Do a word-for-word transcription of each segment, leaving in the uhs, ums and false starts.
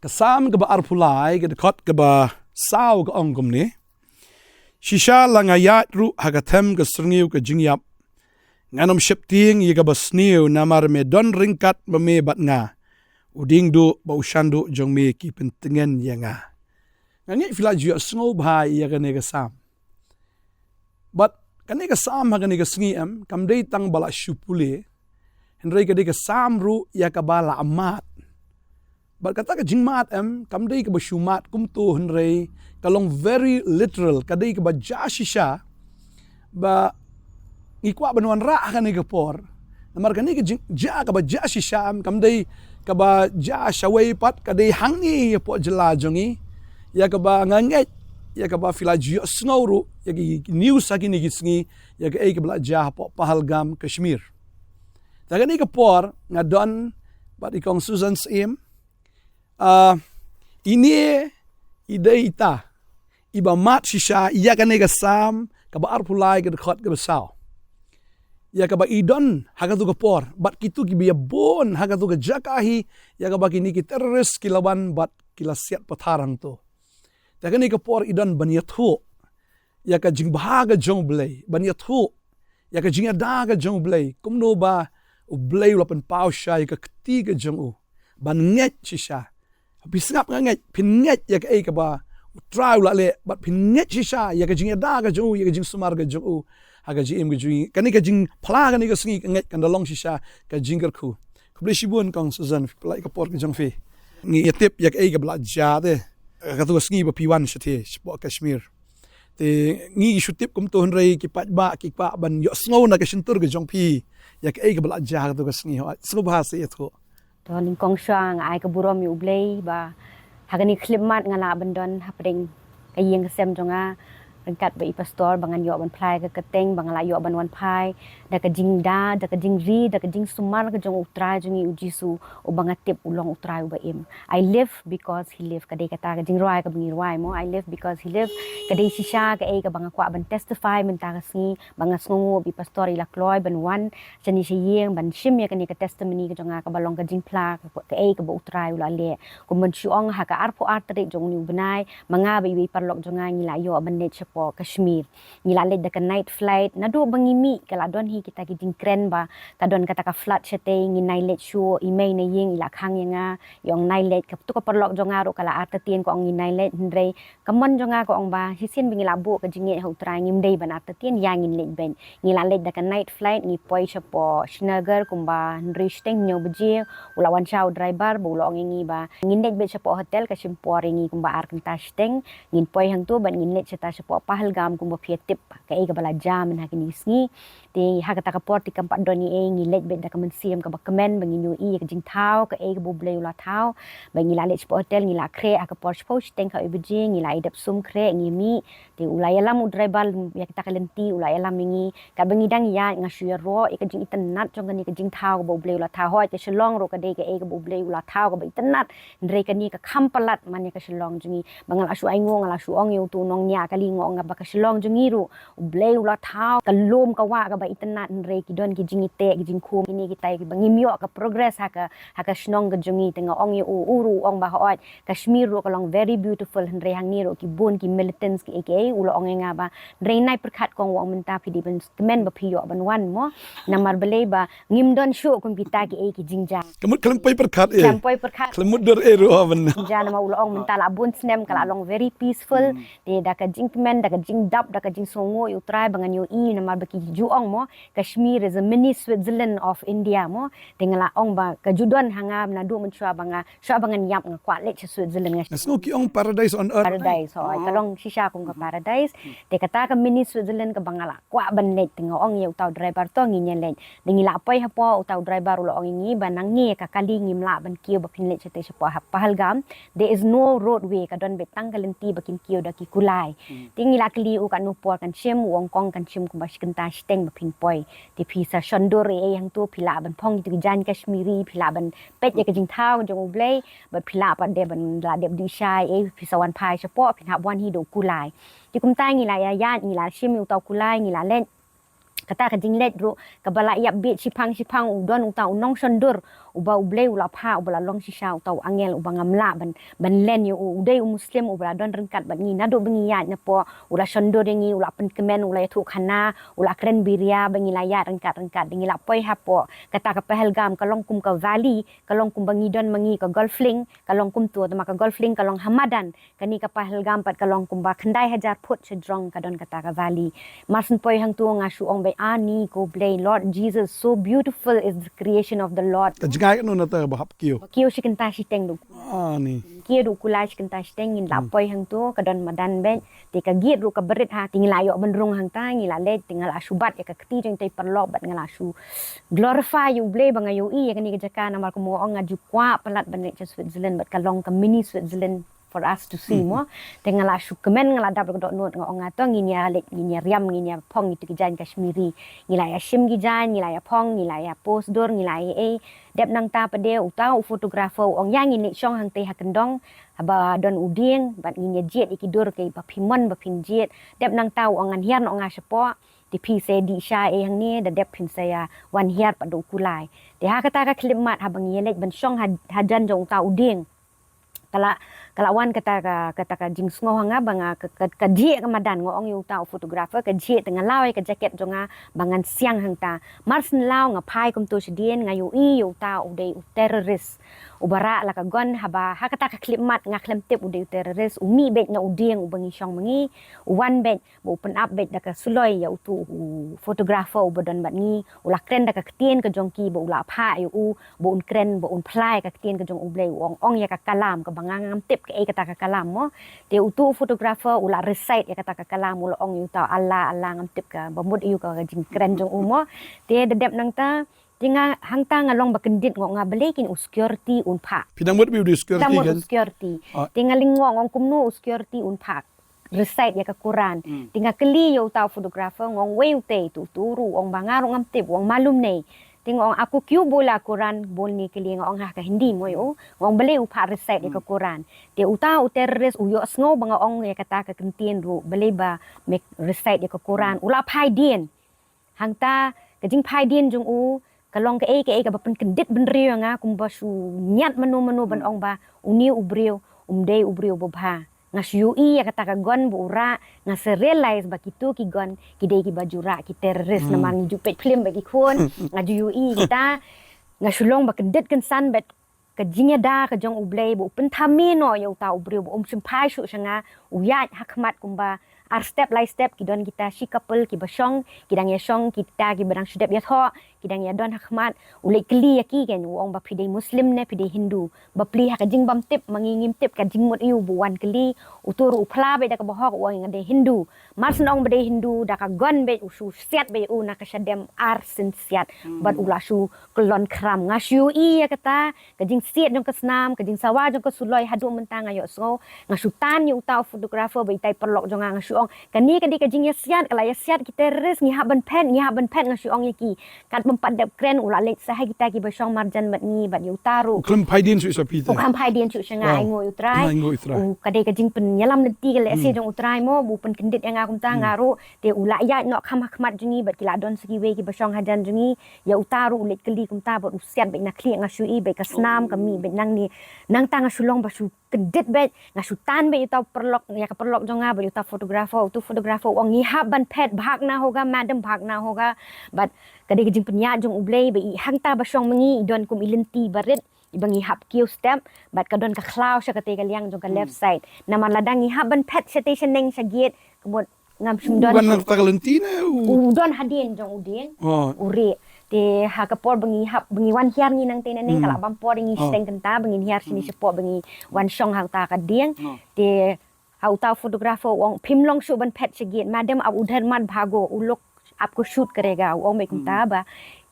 Ka Salm kaba arphew lai, ka dkhot kaba saw ka ong kumne: Shisha la nga ïaid ruh ha ka them ka syrngiew ka jingïap, ngan ym sheptieng ïa kaba sniew, namar me don ryngkat ma me bad nga. U diengduh bad u shanduh jong me ki pyntngen ïa nga. Nga ngeit phi la ju ïohsngew bha ïa kane ka Salm. Bad kane ka Salm ha kane ka sngi em, kam dei tang ba la shu pule, hynrei ka dei ka Salm ruh ïa kaba la mad. Bad kata ka jingmad em, kam dei kaba shu mad kumto, hynrei ka long very literal, ka dei kaba jia shisha, ba ngi kwah ban wanrah ha kane ka por. Namar kane ka jing-, jia kaba jia shisha em, kam dei kaba jia shawei pat, ka dei hangne hapoh jylla jong ngi. Ïa kaba nga ngeit, ïa kaba phi la ju ïohsngew ruh ïa ki news ha kine ki sngi, ïa kaei kaba la jia hapoh Pahalgam, Kashmir. Te ha kane ka por nga don bad i Kong Susan Syiem. Ah, ine i dei ita iba mad shisha ïa kane ka Salm kaba arphew lai, ka dkhot kaba saw, ïa kaba i don ha katu ka por bad kito kiba ïabun ha katu ka jaka hi, ïa kaba kine ki terrorist ki la wan bad ki la siat pathar hangto. Te ha kane ka por i don ban ïathuh ïa ka jingbha ka jong U Blei, ban ïathuh ïa ka jingïada ka jong U Blei, kumno ba U Blei u la pynpaw shisha ïa ka kti ka jong u, ban ngeit shisha. Phi sngap, nga ngeit phin ngeit ïa kaei kaba U Trai u la leh, bad phin ngeit shisha ïa ka jingïada ka jong u, ïa ka jingsumar ka jong u ha ka jingim ka jong ngi. Kane ka jingphla kane ka sngi, nga ngeit kan da long shisha ka jingkyrkhu. Khublei shibun Kong Susan, phi pynlait ka por ka jong phi. Ngi ïatip ïa kaei kaba la jia te ha katu ka sngi ba phi wan shathie shapoh Kashmir. Te ngi shu tip kumto, hynrei ki paidbah ki kwah ban ïohsngew na ka shyntur ka jong phi ïa kaei kaba la jia ha katu ka sngi. Hooid, sngewbha sa ïathuh. To, nyngkong shuwa nga ai ka burom ïa U Blei ba ha kane ka khyllipmat nga lah ban don hapdeng ka ïing ka sem jong nga ryngkat bad i pastor, ba ngan ïoh ban phla ïa ka kyrteng, ba nga lah ïoh ban wan phai da ka jingda, da ka jingri, da ka jingsumar ka jong U Trai jong ngi U Jisu, uba nga tip u long U Trai uba im. I live because he live, ka dei kata ka jingrwai kaba ngi rwai mo, I live because he live. Ka dei shisha kaei kaba nga kwah ban testify mynta ka sngi, ba nga sngewnguh ba i pastor i la kloi ban wan shane sha ïing ban shim ïa kane ka testimony ka jong nga kaba long ka jingphla ka, kaei kaba U Trai u la leh. Kumban shu ong, ha ka arphew ar tarik jong une u bnai, ma nga bad iwei i paralok jong nga ngi la ïoh ban leit shapoh Kashmir. Ngi la leit da ka night flight. Naduh ba ngi mih ka la don hi kita ki jingkren ba ka don kata ka flood shatei, ngin nai leit shuh. I mei na ïing i la khang ïa nga, i ong nai leit. Katu ka paralok jong nga ruh ka la artatien, ka ong ngin nai leit, hynrei ka mon jong nga ka ong ba shisien ba ngi la buh ka jingngeit ha U Trai, ngim dei ban artatien, ïa ngin leit beit. Ngi la leit da ka night flight, ngi poi shapoh Srinagar kumba hynriew shiteng, hynñiew baje. U la wan sha u driver ba u la ong ïa ngi ba ngin leit beit shapoh hotel, ka shim por ïa ngi kumba ar kynta shiteng. Ngin poi hangto bad ngin leit shata shapoh Pahalgam kumba phi ïatip kaei kaba la jia mynha kine ki sngi. Te ha kata ka por te kam pat don ei ei, ngi leit beit da ka mynsiem kaba kmen ba ngin ïohi ïa ka jingthaw kaei kaba U Blei u la thaw. Ba ngi la leit shapoh hotel, ngi la khreh ha ka por shiphew shiteng khatwei baje, ngi la ïa dep sum khreh, ngi mih. Te u la ïalam u driver ïa kata ka lynti, u la ïalam ïa ngi. Katba ngi dang ïaid nga shu ïaroh ïa ka jingitynnat jong kane ka jingthaw kaba U Blei u la thaw. Hooid, ka Shillong ruh ka dei kaei kaba U Blei u la thaw kaba itynnat, hynrei kane ka kham palat man ïa ka Shillong jong ngi. Ba nga la shu ainguh, nga la shu ong ïa uto u nongñiah kali, nga ong ba ka Shillong jong ngi ruh U Blei u la thaw, ka lum ka wah kaba itynnat, hynrei ki don ki jingiteh ki jingkhum, kine kitai kiba ngim ïoh ka progress ha ka, ha ka shnong ka jong ngi. Te nga ong ïa u, u ruh u ong ba hooid, Kashmir ruh ka long very beautiful, hynrei hangne ruh ki bun ki militants kiei kiei. U la ong ïa nga ba hynrei nai pyrkhat kong, u ong mynta phi dei ban kmen ba phi ïoh ban wan mo, namar balei ba ngim don shuh kum kita kiei ki jingjia. Ka mut khlem poi pyrkhat eh. Khlem poi pyrkhat. Khlem mutdur eh ruh ban. Jingjia namar u la ong mynta la bun snem ka la long very peaceful. Te da ka jingkmen, da ka jingdap, da ka jingsngewnguh ïa U Trai ba ngan ïohi, namar ba ki ju ong mo, Kashmir is a mini Switzerland of India mo. Te nga la ong ba ka ju don ha nga naduh mynshuwa ba nga, shuwa ba ngan ïap nga kwah leit sha Switzerland. Nga sngew ki ong paradise on earth. Paradise, hooid. Ka long shisha kum ka paradise. Te kata ka mini Switzerland kaba nga la kwah ban leit. Te nga ong ïa uta u driver, to ngin ïa leit. Te ngi la poi hapoh, uta u driver u la ong ïa ngi ba nangne ka kali ngim lah ban kiew ba phin leit shatei shapoh ha Pahalgam. There is no roadway, ka don beit tang ka lynti ba kin kiew da ki kulai. Te ngi la kylli u katno por kan shim, u ong kong kan shim kumba shi kynta shiteng ba phin poi. Te phi sa shondur ei ei hangto, phi lah ban phong ïa ki jaiñ Kashmiri, phi lah ban peit ïa ka jingthaw ka jong U Blei, bad phi lah pat de ban la dep dih shai, eh, phi sa wan phai shapoh, phin hap wan hi da u kulai. Te kumta ngi la ïa ïaid, ngi la shim ïa uta u kulai, ngi la leit. Kata ka jingleit ruh kaba la ïap bit shiphang shiphang, u don uta u nongshondur uba U Blei u la phah, uba la long shisha uta u angel uba ngam lah ban, ban len ïa u. U dei u Muslim uba la don ryngkat bad ngi naduh ba ngi ïaid napoh. U la shondur ïa ngi, u la pynkmen, u la ïathuh khana, u la kren biria ba ngi la ïaid ryngkat ryngkat. Da ngi la poi hapoh kata ka Pahalgam, ka long kum ka valley, ka long kumba ngi don ma ngi ka Golf Link, ka long kumto, te ma ka Golf Link ka long ha madan. Kane ka Pahalgam pat ka long kumba khyndai hajar phut shajrong ka don kata ka valley. Mar shu poi hangto nga shu ong beit, ani ko Blei, Lord Jesus, so beautiful is the creation of the Lord. Ka jngai kano nata ba hap kiew. Ba kiew shi kynta shiteng du. Ani. Kiew du kulai shi kynta shiteng, ngin la poi hangto, ka don madan beit. Te ka gate ruh ka barit ha, te ngi la ïoh ban rung hangta, ngi la leit, te nga la shu bat ïa ka kti jong itai i paralok bad nga la shu glorify ïa U Blei ba nga ïohi ïa kane ka jaka, namar kumba nga ong nga ju kwah palat ban leit sha Switzerland bad ka long ka mini Switzerland for us to see mo. Te nga la shu kmen, nga la dap da ka dohnud, nga ong nga to ngin ïa leit, ngin ïa riam, ngin ïa phong ïa tu ki jaiñ Kashmiri. Ngi la ïa shim ki jaiñ, ngi la ïa phong, ngi la ïa pose dur, ngi la ïa ei. Dep nangta pat de uta u photographer u ong ïa ngin leit shong hangtei ha kyndong haba don u dieng bad ngin ïa jied ïa ki dur kiba phi mon ba phin jied. Dep nangta u ong ngan hiar noh nga shapoh. Te phi sa dih sha ei hangne, da dep phin sa ïa wan hiar pat da u kulai. Te ha kata ka khyllipmat haba ngi ïa leit ban shong ha, hajan jong uta u dieng, ka la, ka la wan kata ka, kata ka jingsngew ha nga ba nga ka, ka, ka jhieh ka madan. Nga ong ïa uta u photographer ka jhieh, te nga law ïa ka jacket jong nga ba ngan siang hangta. Mar shu law nga phai kumto shadien, nga ïohi ïa uta u dei u terrorist uba rah la ka gun. Haba ha kata ka khyllipmat nga khlem tip u dei u terrorist, u mih beit na u dieng uba ngi shong ma ngi, u wan beit ba u pynap beit da ka suloi ïa utu u photographer uba don bad ngi. U la kren da ka ktien ka jong ki ba u la phah ïa u ba un kren, ba un phla ïa ka ktien ka jong U Blei, u ong ong ïa ka kalam kaba nga ngam tip kaei kata ka kalam mo. Te utu u photographer u la recite ïa kata ka kalam, u la ong ïa uta Allah, Allah, ngam tip kaba mut ïa u ka jingkren jong u mo. Te da dep nangta, te nga hangta nga long ba kyndit, nga ong balei kin u security un phah. Phi dang mut ba u dei u security kan? Dang mut u security. Te nga lyngkhuh, nga ong kumno u security un phah recite ïa ka Quran. Te nga kylli ïa uta u photographer, nga ong wei utei, tu tu ruh u ong ba nga ruh ngam tip, u ong malum nahi. Te nga ong aap ko kyun bola Quran bolne ke liye, nga ong ha ka Hindi mo ïa u, nga ong balei u phah recite ïa ka Quran. Te uta u terrorist u ïohsngew ba nga ong ïa kata ka kyntien ruh, balei ba me recite ïa ka Quran. U la phai dien. Hangta ka jingphai dien jong u ka long kaei kaei kaba pynkyndit bynriew ïa nga, kumba shu ñiad mano mano ban ong ba une u briew um dei u briew babha. Nga shu ïohi ïa kata ka gun ba u rah, nga sa realize ba kito ki gun ki dei kiba ju rah ki terrorist. Namar ngi ju peit film bad ki khun, nga ju ïohi kita. Nga shu long ba kyndit kynsan bad ka jingïada ka jong U Blei ba u pynthame noh ïa uta u briew ba um shym phai shuh sha nga. U ïaid ha khmat kumba ar step lai step, ki don kita shi couple kiba shong, ki dang ïa shong, kita kiba dang shu dep ïathoh, ki dang ïa don ha khmat. U leit kylli ïa ki, kan, u ong ba phi dei Muslim ne phi dei Hindu. Bapli ha ka jingbym tip, ma ngi ngim tip ka jingmut ïa u, ba u wan kylli. Utu ruh u phla beit da kaba hok, u ong nga dei Hindu. Mar shu ong ba dei Hindu, da ka gun beit u shu siat beit ïa u na ka shadem ar sien siat. Bad u la shu kyllon khram. Nga shu ïohi ïa kata ka jingsiat jong ka snam, ka jingsawa jong ka suloi, haduh mynta nga ïohsngew. Nga shu tan ïa uta u photographer bad itai i paralok jong nga, nga shu ong kane ka dei ka jingïasiat, ka la ïasiat ki terrorist, ngi hap ban phet, ngi hap ban phet, nga shu ong ïa ki. Katba ym pat dep kren u la leit sha ha kita kiba shong marjan bad ngi bad ïa uta ruh. U khlem phai dien shuh sha phi te? U khlem phai dien shuh sha nga. Ai nguh ïa U Trai. Ai nguh ïa U Trai. U ka dei ka jingpynïalam lynti ka lehse jong U Trai mo, ba u pynkyndit ïa nga kumta. Nga ruh te u la ïaid noh kham ha khmat jong ngi bad ki la don sa kiwei kiba shong hajan jong ngi. Ïa uta ruh u leit kylli kumta bad u siat beit na khlieh, nga shu ïohi beit ka snam ka mih beit nangne. Nangta nga shu long ba shu kyndit beit, nga shu tan beit ïa uta u paralok, ïa ka paralok jong nga bad ïa uta u photographer. Utu u photographer u ong ngi hap ban phet, bhagna hoga madam, bhagna hoga. Bad ka dei ka jingpynïaid jong U Blei ba i hangta ba shong ma ngi i don kum i lynti barit iba ngi hap kiew step, bad ka don ka khlaw sha katei ka liang jong ka left side. Namar lada ngi hap ban phet shatei shaneng sha gate, ka mut ngam shym don. U wan na kata ka lynti ne u? U don hadien jong u dieng. U rieh. Te ha ka por ba ngi hap, ba ngi wan hiar ngi nangtei naneng, ka la bam por ïa ngi shiteng kynta ba ngin hiar shane shapoh ba ngi wan shong ha uta ka dieng. Te ha uta u photographer u ong phim long shuh ban phet sha gate, madam, ab udhar mat bhago, u lok aapko shoot karega, u ong beit kumta ba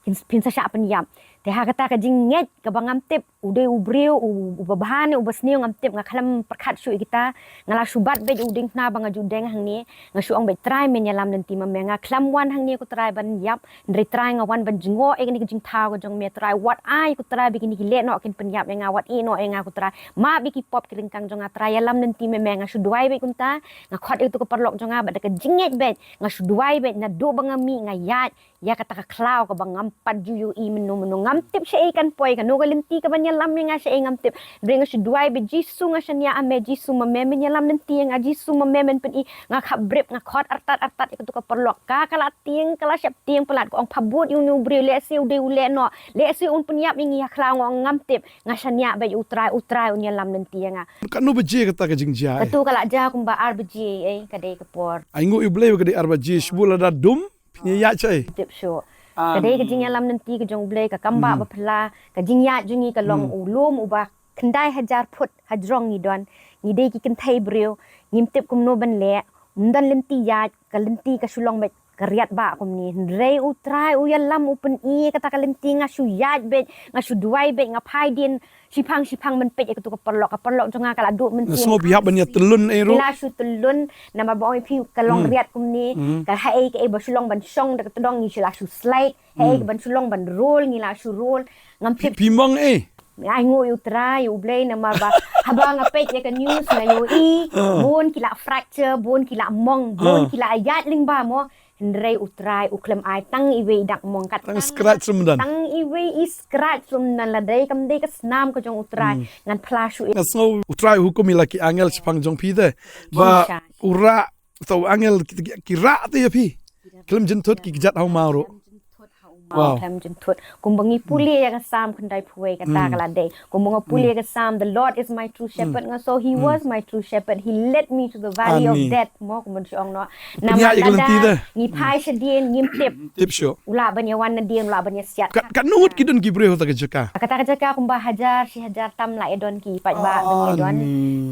phin, phin sa shah pynïap. Te ha kata ka jingngeit kaba ngam tip, u dei u briew u, uba bha ne uba sniew ngam tip, nga khlem pyrkhat shuh ïa kita. Nga la shu bat beit u diengphna ba nga ju deng hangne. Nga shu ong beit, Trai, men ïalam lynti ma me. Nga khlem wan hangne ko Trai ban ïap, hynrei Trai nga wan ban jngoh ïa kane ka jingthaw ka jong me Trai. Wat ai ko Trai ba kine ki leh noh kin pynïap ïa nga, wat ïeh noh ïa nga ko Trai. Map ïa ki pop ki ryngkang jong nga Trai, ïalam lynti ma me. Nga shu duwai beit kumta, nga khot ïa katu ka paralok jong nga bad da ka jingngeit beit nga shu duwai beit, naduh ba nga mih nga ïaid ïa kata ka khlaw kaba ngam pat ju ïohi mynno mynno. Ngam tip shaei kan poi, kano ka lynti kaban ïalam ïa nga shaei ngam tip. Hynrei nga shu duwai beit, Jisu nga shaniah ha me, Jisu ma me men ïalam lynti ïa nga, Jisu ma me men pyni. Nga khapbrip, nga khot artat artat ïa katu ka paralok. Ka, ka la tieng, ka la sheptieng palat, ka ong, phabud ïa une u briew, lehse u dei u leh noh, lehse un pynïap ïa ngi ha khlaw, nga ong ngam tip. Nga shaniah beit ïa u Trai, u Trai un ïalam lynti ïa nga. Katno baje kata ka jingjia, eh? Katu ka la jia kumba ar baje, eh, ka dei ka por. Ai nguh ïa u Blei ba ka dei ar baje, shibun lada dum phin ïaid shaei? Tip shuh. Ka dei ka jingïalam lynti ka jong u Blei, ka kam ba phylla. Ka jingïaid jong ngi ka long u lum uba khyndai hajar phut hajrong ngi don. Ngi dei ki kynthei briew, ngim tip kumno ban leh. Ym don lynti ïaid, ka lynti ka shu long beit ka riat ba kumne. Hynrei u Trai u ïalam, u pyni kata ka lynti. Nga shu ïaid beit, nga shu duwai beit, nga phai dien shiphang shiphang ban peit ïa katu ka paralok. Ka paralok jong nga ka la duh mynsiem. Nga sngew phi hap ban ïa tyllun ei ruh. Ngi la shu tyllun, namar ba ong ïa phi ka long riat kumne. Ka haei kaei ba shu long ban shong da ka tdong ngi shu la shu slide. Haei kaban shu long ban roll ngi la shu roll. Ngam tip. Phi mong ei? Ai nguh ïa u Trai, ïa u Blei, namar ba haba nga peit ïa ka news nga ïohi bun ki la fracture, bun ki la mong, bun ki la ïaid lyngba mo. Hynrei u Trai u khlem ai tang iwei i dak mong, kat tang scratch ruh ym don. Tang iwei i scratch ruh ym don, la dei kam dei ka snam ka jong u Trai. Ngan phla shuh. Nga sngew u Trai u hukum ïa la ki angel shaphang jong phi te. Ba u rah, uta u angel ki, ki, ki rah te ïa phi. Khlem jynthut ki kjat ha u maw ruh. Wow. Khlem jynthut. Kumba ngi pule ïa ka Salm khyndaiphew wei, kata ka la dei. Kumba nga pule ïa ka Salm, "The Lord is my true shepherd," nga sngew, "He was my true shepherd. He led me to the valley of death." Mo, kumba shu ong noh. Namar lada ngi phai shadien ngim tip. Tip shuh. U lah ban ïa wan nadien, u lah ban ïa siat. Ka, katno ngut ki don ki briew ha kata ka jaka? Kata ka jaka kumba hajar, shi hajar tam lah ïa don ki paidbah ba ngi don.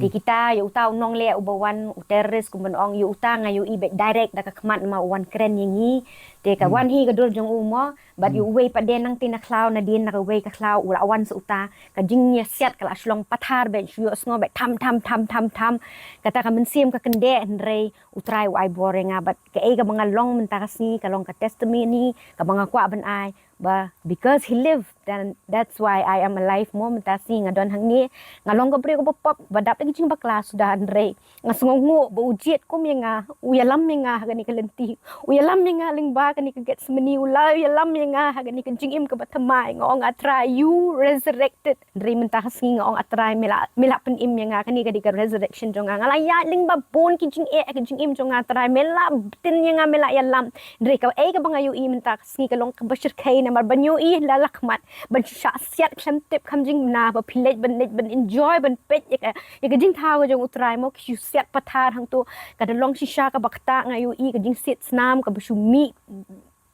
Te kita, ïa uta u nongleh uba wan, u terrorist kumba ong, ïa uta nga ïohi beit direct da ka khmat namar u wan kren ïa ngi. Te ka wan hi ka dur jong u mo, bad ïa uwei pat de nangtei na khlaw, nadien na kawei ka khlaw u la wan sa uta. Ka jingïasiat ka la shu long pathar beit, shu ïohsngew beit tham tham tham tham tham. Kata ka mynsiem ka kyndeh, hynrei u Trai u ai bor ïa nga, bad kaei kaba nga long mynta ka sngi ka long ka testimony kaba nga kwah ban ai ba because he lived, then that's why I am alive mo. Mynta ka sngi nga don hangne, nga long ka briew kaba pop, ba dap da ki jingbakla suda, hynrei nga sngewnguh ba u jied kum ïa nga, u ïalam ïa nga ha kane ka lynti, u ïalam ïa nga lyngba kane ka Gethsemane, u la ïalam ïa nga ha kane ka jingim kaba thymmai. Nga ong, A Trai, you resurrected. Hynrei mynta ka sngi nga ong, A Trai, me la, me la pynim ïa nga, kane ka dei ka resurrection jong nga. Nga la ïaid lyngba bun ki jingeh ha ka jingim jong nga, A Trai, me la btin ïa nga, me la ïalam. Hynrei kaei kaba nga ïohi mynta ka sngi ka long kaba shyrkhei namar ban ïohi la lakhmat, ban shu shah siat khlem tip khlem jingmyntoi, ba phi leit ban leit ban enjoy ban peit ïa ka, ïa ka jingthaw ka jong u Trai mo, ki shu siat pathar hangto. Ka da long shisha kaba ktah, nga ïohi ka jingsiat snam kaba shu mih,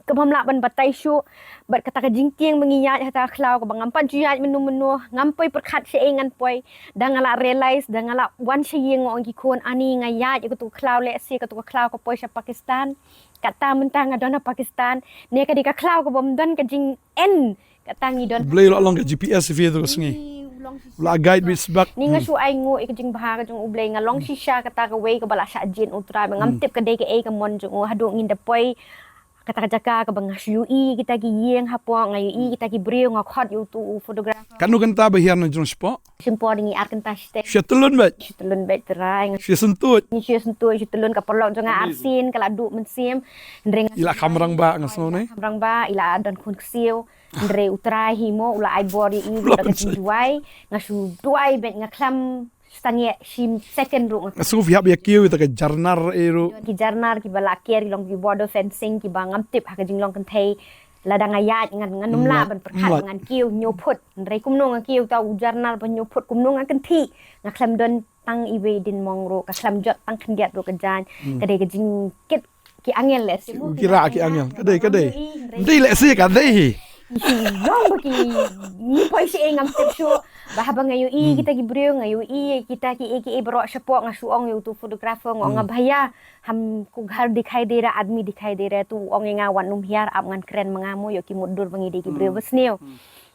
kaba ym lah ban batai shuh. Bad kata ka jingtieng ba ngi ïaid ha kata ka khlaw kaba ngam pat ju ïaid mynno mynno, ngam poi pyrkhat shaei ngan poi. Da nga la realize, da nga la wan sha ïing, nga ong ki khun, ani nga ïaid ïa katu ka khlaw, lehse katu ka khlaw ka poi sha Pakistan. Kata mynta nga don ha Pakistan. Ne ka dei ka khlaw kaba ym don ka jingeh. Kata ngi don. Blei u la long ka G P S ïa phi tu ka sngi. U la guide beit sbak. Ni nga shu ai nguh ïa ka jingbha ka jong u Blei, nga long shisha kata kawei kaba la shah jied u Trai, ba ngam tip ka dei kaei ka mon jong u, haduh ngin da poi kata ka jaka kaba nga shu ïohi kita ki ïing hapoh, nga ïohi kita ki briew, nga khot ïa utu u photographer. Katno kynta ba hiar na jrong shapoh? Shim por ngi ar kynta shiteng. Shu tyllun beit. Shu tyllun beit Trai. Shu syntuid. Ngi shu syntuid, shu tyllun, ka paralok jong nga Arsien ka la duh mynsiem. Hynrei nga, i la kham rangbah nga sngew ne? Kham rangbah, i la don khun ksiew. Hynrei u Trai hi mo u la ai bor ïa i da ka jingduwai. Nga shu duwai beit, nga khlem stang ïa shi second ruh. Nga sngew phi hap ïa kiew ïa ta ka jarnar ei ruh. Ki jarnar kiba la ker, ki long ki border fencing kiba ngam tip ha ka jinglong kynthei. Lada nga ïaid ngan, ngan ym lah ban pyrkhat, ngan kiew hynñiew phut. Hynrei kumno nga kiew ta u jarnar ba hynñiew phut, kumno nga kynthih. Nga khlem don tang iwei i dieng mong ruh, ka khlem jot tang khyndiat ruh ka jaiñ. Ka dei ka jingkit ki angel lehse. Ki rah ki angel. Ka dei, ka dei. Dei lehse ka dei hi. Ngi long ba ki, ngi poi shaei ngam tip shuh. Ba haba nga ïohi kita ki briew, nga ïohi kita kiei kiei baroh shapoh, nga shu ong ïa utu photographer, nga ong, nga, "Bhaiya, हमको घर दिखाई दे रहा, आदमी दिखाई दे रहा है, तो ong ïa nga wat nym hiar, ap ngan kren ma nga mo, ïoh ki mutdur ba ngi dei ki briew ba sniew."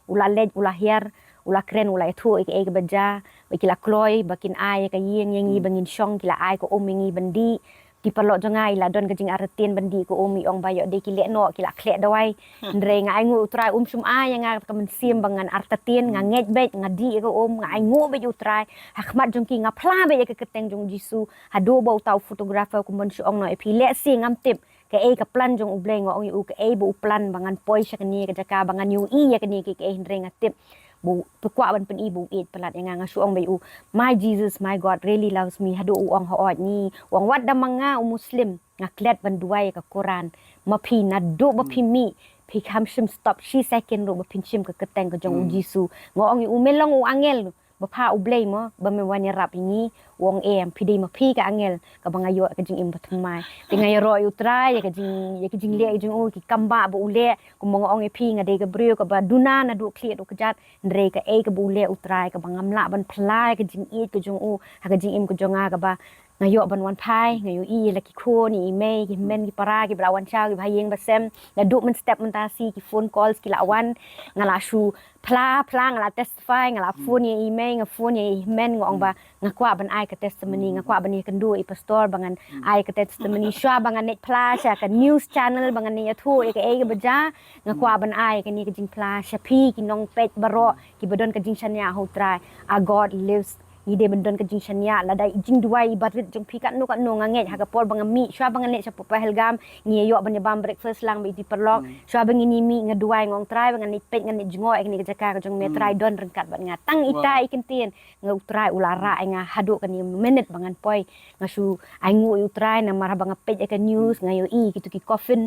u la leit, u la hiar, u la kren, u la ïathuh ïa kaei kaba jia, ba ki la kloi ba kin ai ïa ka ïing ïa ngi ba ngin shong, ki la ai ka um ïa ngi ban dih. Ki paralok jong nga i la don ka jingartatien ban dih ka um, i ong ba ïoh dei ki leh noh, ki la khleh dawai. Hynrei nga ainguh U Trai um shym ai ïa nga ka mynsiem ba ngan artatien, nga ngeit beit, nga dih ïa ka um, nga ainguh beit U Trai. Ha khmat jong ki nga phla beit ïa ka kyrteng jong U Jisu. Haduh ba uta u photographer kumban shu ong noh ïa phi, lehse ngam tip kaei ka plan jong U Blei, nga ong ïa u kaei ba u plan ba ngan poi sha kane ka jaka, ba ngan ïohi ïa kane kaei, hynrei nga tip ba u kwah ban pyni ba u ïeit palat ïa nga. Nga shu ong beit ïa u, "My Jesus, my God really loves me." Haduh u ong, "Hooid." Ngi, u ong, "Wat da ma nga u Muslim, nga klet ban duwai ïa ka Quran. Ma phi naduh ba phi mih, phi kham shym stop shi second ruh ba phin shim ka kyrteng ka jong U Jisu." Nga ong ïa u, "Me long u angel ba pha U Blei mo, ba me wan ïarap ïa ngi?" U ong, "Em, phi dei ma phi ka angel kaba nga ïoh ka jingim bathymmai." Te nga ïaroh ïa U Trai ïa ka jing, ïa ka jingleh ka jong u, ki kam ba ba u leh. Kumba nga ong ïa phi, nga dei ka briew kaba duna naduh khlieh haduh kjat, hynrei kaei kaba u leh U Trai, kaba ngam lah ban phla ïa ka jingïeit ka jong u ha ka jingim ka jong nga, kaba nga ïoh ban wan phai, nga ïohi ïa la ki khun, ïa i mei, ki hynmen, ki para, kiba la wan shaw, kiba ha ïing ba sem. Naduh mynstep mynta shi ki phone calls ki la wan, nga la shu phla, phla, nga la testify, nga la phone ïa i mei, nga phone ïa i hynmen, nga ong ba nga kwah ban ai ka testimony, nga kwah ban ïakynduh ïa i pastor ba ngan ai ka testimony. Shuwa ba ngan leit phla sha ka news channel, ba ngan leit ïathuh ïa kaei kaba jia, nga kwah ban ai kane ka jingphla sha phi ki nongpeit baroh kiba don ka jingshaniah ha U Trai. Our God lives. Ngi dei ban don ka jingshaniah, lada i jingduwai iba rit jong phi katno katno, nga ngeit ha ka por ba nga mih, shuwa ba ngan leit sha Pahalgam, ngi ïoh ban ïa bam breakfast lang bad iti paralok. Shuwa ba ngin ïa mih nga duwai, nga ong, "Trai, ba ngan leit peit, ngan leit jngoh ïa kane ka jaka ka jong me, Trai, don ryngkat bad nga." Tang ita i kyntien nga, U Trai u la rah ïa nga haduh kane minit ba ngan poi. Nga shu ainguh ïa U Trai namar haba nga peit ïa ka news, nga ïohi kito ki coffin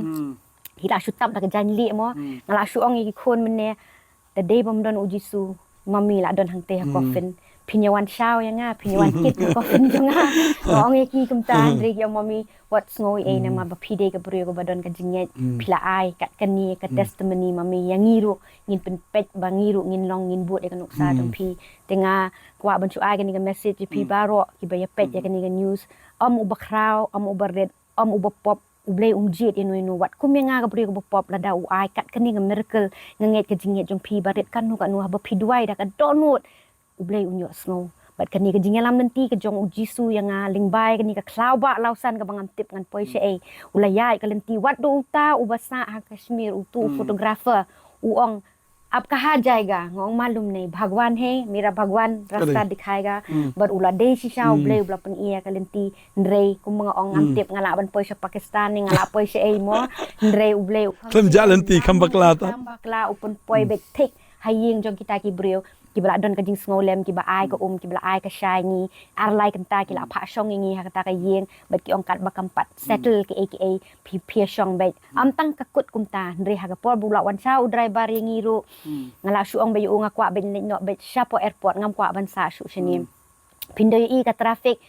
ki la shu tap da ka jaiñ lieh mo. Nga la shu ong ïa ki khun mynne, da dei bym don U Jisu, Mummy la don hangtei ha coffin. Phin ïa wan shaw ïa nga, phin ïa wan kit ka coffin jong nga. Nga ong ïa ki kumta, hynrei ki ong, "Mummy, wat sngew ei ei, namar ba phi dei ka briew kaba don ka jingngeit, phi la ai kat kane ka testimony, Mummy, ïa ngi ruh ngin pynpeit ba ngi ruh ngin long, ngin bud ïa ka nuksa jong phi." Te nga kwah ban shu ai kane ka message ïa phi baroh kiba ïa peit ïa kane ka news. Ym uba khraw, ym uba rit, ym uba pop, U Blei um jied ïano ïano. Wat kum ïa nga ka briew kaba pop, lada u ai kat kane ka miracle, nga ngeit ka jingngeit jong phi ba rit katno katno, haba phi duwai da ka dohnud, U Blei un ïohsngew. Bad kane ka jingïalam lynti ka jong U Jisu ïa nga lyngba ïa kane ka khlaw ba lawsan kaba ngam tip ngan poi shaei. U la ïaid ka lynti, wat da uta uba sah ha Kashmir, utu u photographer, u ong, "Aap kahan jayega?" Nga ong, "Malum nahi, Bhagwan hai, mera Bhagwan rasta dikhayega." Bad u la dei shisha U Blei uba la pyni ïa ka lynti. Hynrei kumba nga ong, ngam tip nga lah ban poi sha Pakistan ne nga lah poi shaei mo. Hynrei U Blei u kham, khlem jah lynti, kham bakla ta, kham bakla, u pynpoi beit thik ha ïing jong kita ki briew kiba la don ka jingsngewlem, kiba ai ka um, kiba la ai ka shai. Ngi ar lai kynta ki la phah shong ïa ngi ha kata ka ïing, bad ki ong katba kam pat settle kiei kiei, phi, phi ïa shong beit. Ym tang ka kut kumta, hynrei ha ka por ba u la wan shaw u driver ïa ngi ruh, nga la shu ong beit ïa u, nga kwah beit leit noh beit shapoh airport, ngam kwah ban sah shuh shane. Phin da ïohi ka traffic,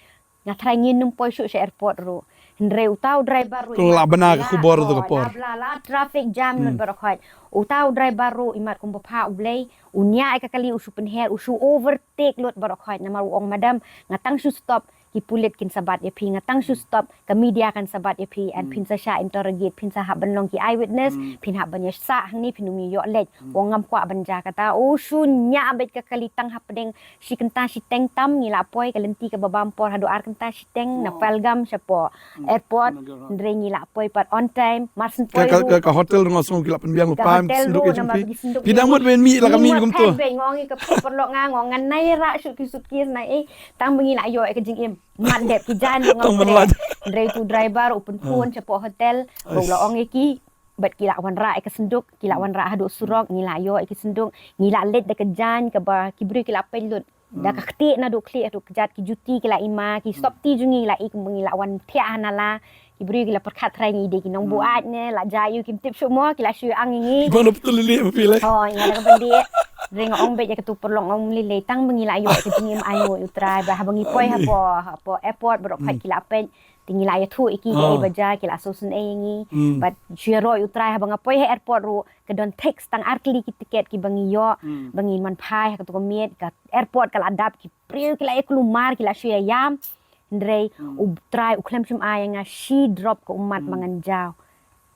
nga tharai ngin nym poi shuh sha airport ruh. Hynrei uta u driver ruh, ka la bna ka khubor ruh ka por, la bla, la traffic jam lut baroh khoit. Uta u driver ruh imat kumba phah U Blei, u ñiah ïa ka kali, u shu pynher, u shu overtake lut baroh khoit. Namar u ong, "Madam, nga tang shu stop, ki pulit kin sa bat ïa phi, nga tang shu stop, ka media kan sa bat ïa phi, and phin sa shah interrogate, phin sa hap ban long ki eyewitness, phin hap ban ïa sah hangne, phin ym ïoh leit." U ong, "Ngam kwah ban jia kata." U shu ñiah beit ka kali tang hapdeng shi kynta shiteng tam ngi la poi, ka lynti kaba bam por haduh ar kynta shiteng na Pahalgam shapoh airport. Hynrei ngi la poi pat on time, mar syn poi ka, ka, ka hotel ruh nga sngew ki la pynbiang lypa, ka hotel ruh, namar ki synduk, ki dang mut ban mih la ka mih kumto. Nga ong ïa ka paralok nga, nga ong ngan nai rah shuh ki suitcase na, eh, tang ba ngi la ïoh ïa ka jingim. Mat dep ki jan nga ong. Hynrei utu driver u pynphone shapoh hotel, ba u la ong ïa ki, bad ki la wanrah ïa ka synduk, ki la wanrah haduh surok, ngi la ïoh ïa ka synduk, ngi la leit da ka jaiñ kaba ki briew ki la peit lut. Da ka ktieh naduh khlieh haduh kjat, ki juti ki la i ma, ki sopti jong ngi la i kumba ngi la wan thiah ha nala. Ki briew ki la pyrkhat trai ngi dei ki nongbuaid ne, la jia ïa u kim tip shuh mo, ki la shu ang ïa ngi. Bang da betul lili ma phi le. Oh, nga da ka bendit. Hynrei nga ong beit ïa katu paralok, nga ong lili, tang ba ngi la ïoh ïa ka jingim, ainguh ïa U Trai, ba haba ngi poi hapoh, hapoh airport baroh khoit ki la peit. Te ngi la ïathuh ïa ki kaei ba jia, ki la sngewsynei ïa ngi. Bad shu ïaroh ïa U Trai, haba nga poi ha airport ruh, ka don thik tang ar tylli ki tiket kiba ngi ïoh ba ngin wan phai ha katu ka miet. Ka airport ka la dap, ki briew ki la ïa kulmar, ki la shu ïa ïam. Hynrei U Trai u khlem shym ai ïa nga shi drop ka ummat ba ngan jaw.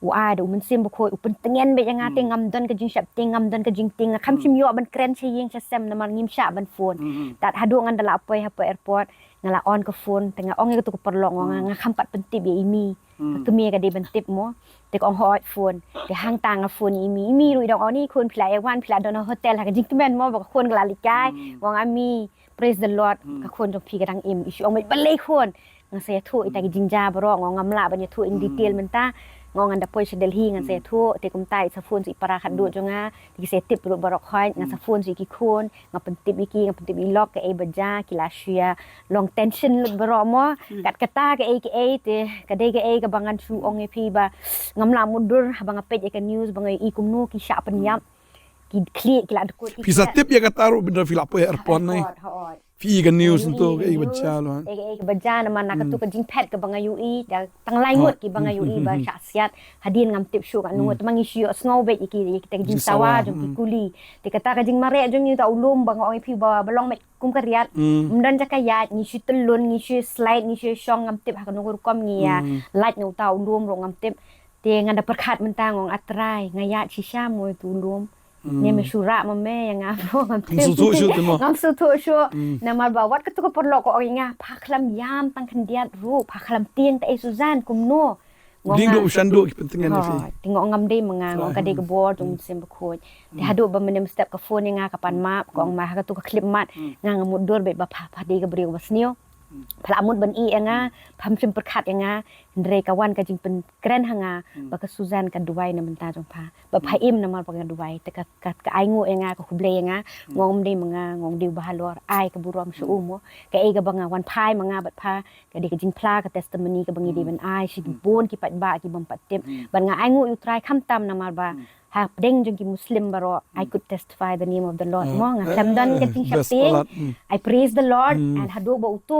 U ai da u Mynsiem Bakhuid u pyntngen beit ïa nga te ngam don ka jingsheptieng, ngam don ka jingtieng, nga kham shym ïoh ban kren sha ïing sha sem namar ngim shah ban phone. Tad haduh ngan da la poi hapoh airport, nga la on ka phone, te nga ong ïa katu ka paralok, nga, nga kham pat pyntip ïa i Mi. Ka kmie ka dei ban tip mo. Te ka ong hooid phone. Te hangta nga phone ïa i Mi. I Mi ruh i dang ong, ni khun phi la ïa wan, phi la don ha hotel ha ka jingkmen mo, ba ka khun ka la leit kai. Nga ong a Mi, praise the Lord, ka khun jong phi ka dang im. I shu ong beit balei khun. Nga sa ïathuh ïa kita ki jingjia baroh, nga ong ngam lah ban ïathuh in detail mynta. Nga ong ngan da poi sha Delhi ngan sa ïathuh, te kumta i sa phone sha i para khatduh jong nga, te ki sa tip ruh baroh khoit, nga sa phone sha ki khun, nga pyntip ïa ki, nga pyntip ïa i lok kaei ba jia, ki la shu ïa long tension lut baroh mo. Kat kata kaei kaei te, ka dei kaei kaba ngan shu ong ïa phi ba ngam lah mutdur haba nga peit ïa ka news ba nga ïohi kumno ki shah pynïap. Ki khlieh ki la dkut. Phi sa tip ïa kata ruh hynda phi la poi airport ne. Phi ïa ka news ntu kaei ba jia lo. Kaei kaei ba jia namar na katu ka jingphet kaba nga ïohi da tang lai ngut kiba nga ïohi ba shah siat. Hadien ngam tip shuh katno ngut, te ma ngi shu ïohsngew beit ïa ki, ïa kita ki jingsawa jong ki kuli. Te kata ka jingmareh jong ngi uta u lum ba nga ong ïa phi ba, ba long met kum ka riat. Ym don jaka ïaid, ngi shu tyllun, ngi shu slide, ngi shu shong, ngam tip ha kano ka rukom ngi ïa lait na uta u lum ruh ngam tip. Te nga da pyrkhat mynta nga ong a Trai, nga ïaid shisha mo ïa utu u lum. Ne me shu rah ma me ïa nga mo, ngam tip. Ngam sngewthuh shuh te mo. Ngam sngewthuh shuh. Namar ba wat katu ka paralok ka ong ïa nga, pha khlem ïam tang khyndiat ruh, pha khlem tieng te ei Susan kumno. Ding duh u shan duh ki pyntngen ïa phi. Te nga ong ngam dei ma nga, nga ong ka dei ka bor jong u Mynsiem Bakhuid. Te haduh ba mynne mynstep ka phone ïa nga ka pan map, ka ong ma ha katu ka khyllipmat, nga nga mutdur beit ba pha, pha dei ka briew ba sniew. Pha la mut ban ïeh ïa nga, pham shym pyrkhat ïa nga, hynrei ka wan ka jingpynkren ha nga ba ka Susan ka duwai na bynta jong pha. Ba pha im namar ba ka duwai, te ka, ka, ka ainguh ïa nga, ka khublei ïa nga, nga ong ym dei ma nga, nga ong dei u Bahalor, ai ka burom sha u mo. Kaei kaba nga wan phai ma nga bad pha, ka dei ka jingphla ka testimony kaba ngi dei ban ai sha ki bun ki paidbah ki bym pat tip. Bad nga ainguh ïa u Trai khamtam namar ba hapdeng jong ki Muslim baroh, I could testify the name of the Lord. Mo, nga khlem don ka jingsheptieng. I praise the Lord. And haduh ba utu,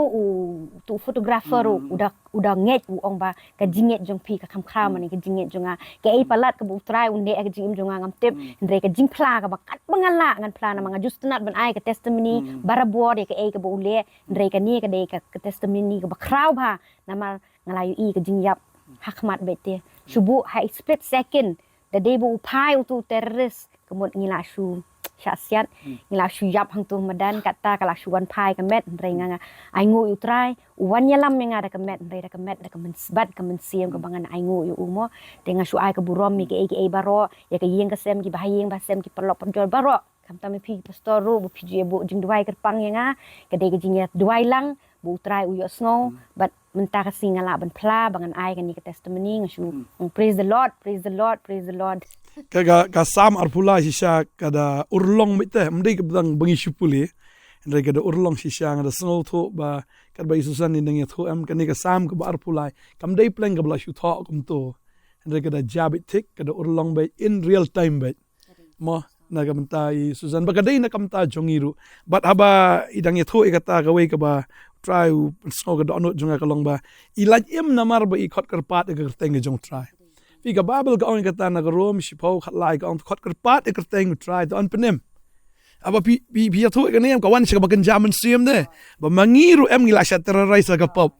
utu photographer u, u da, u da ngeit, u ong ba ka jingngeit jong phi ka kham khraw mane ka jingngeit jong nga. Kaei palat kaba u Trai un leh ha ka jingim jong nga ngam tip. Hynrei ka jingphla kaba katba nga lah ngan phla namar nga ju sngewtynnat ban ai ka testimony barabor ïa kaei kaba u leh. Hynrei kane ka dei ka, ka testimony kaba khraw bha namar nga la ïohi ka jingïap ha khmat beit te. Shu buh ha i split second da dei ba u phai utu u terrorist, ka mut ngi la shu shah siat, ngi la shu ïap hangtu madan, kata ka la shu wan phai ka met, hynrei nga, nga ainguh ïa u Trai, u wan ïalam ïa nga da ka met, hynrei da ka met, da ka myn-, bad ka mynsiem kaba ngan ainguh ïa u mo. Te nga shu ai ka burom ïa kaei kaei baroh, ïa ka ïing ka sem, ki bahaïing bahasem, ki paralok parajor baroh. Khamtam ïa phi pastor ruh, ba phi ju ïa buh jingduwai kyrpang ïa nga, ka dei ka jingïaduwai lang ba u Trai u ïohsngew, bad mynta ka sngi nga lah ban phla ba ngan ai kane ka testimony, nga shu ong, praise the Lord, praise the Lord, praise the Lord. Ka, ka, ka Salm arphew lai shisha ka da urlong beit te, ym dei ka btang ba ngi shu pule. Hynrei ka da urlong shisha, nga da sngewthuh ba katba i Susan i nang ïathuh em, kane ka Salm kaba arphew lai kam dei pleng kaba la shu thoh kumto. Hynrei ka da jia beit thik, ka da urlong beit in real time beit. Mo, na ka bynta i Susan, ba ka dei na ka bynta jong i ruh. Bad haba i dang ïathuh ïa kata, kawei kaba Trai u pynsngew ka dohnud jong nga ka long ba i lait im namar ba i khot kyrpad ïa ka kyrteng ka jong Trai. Phi, ka Baibl ka ong ïa kata na ka Rom shiphew khatlai, ka ong khot kyrpad ïa ka kyrteng u Trai to yn pynim. Haba phi, phi, phi ïathuh ïa kane em, ka wan sha kaba kynja mynsiem de. Ba ma ngi ruh em ngi la shah terrorize ha ka pop.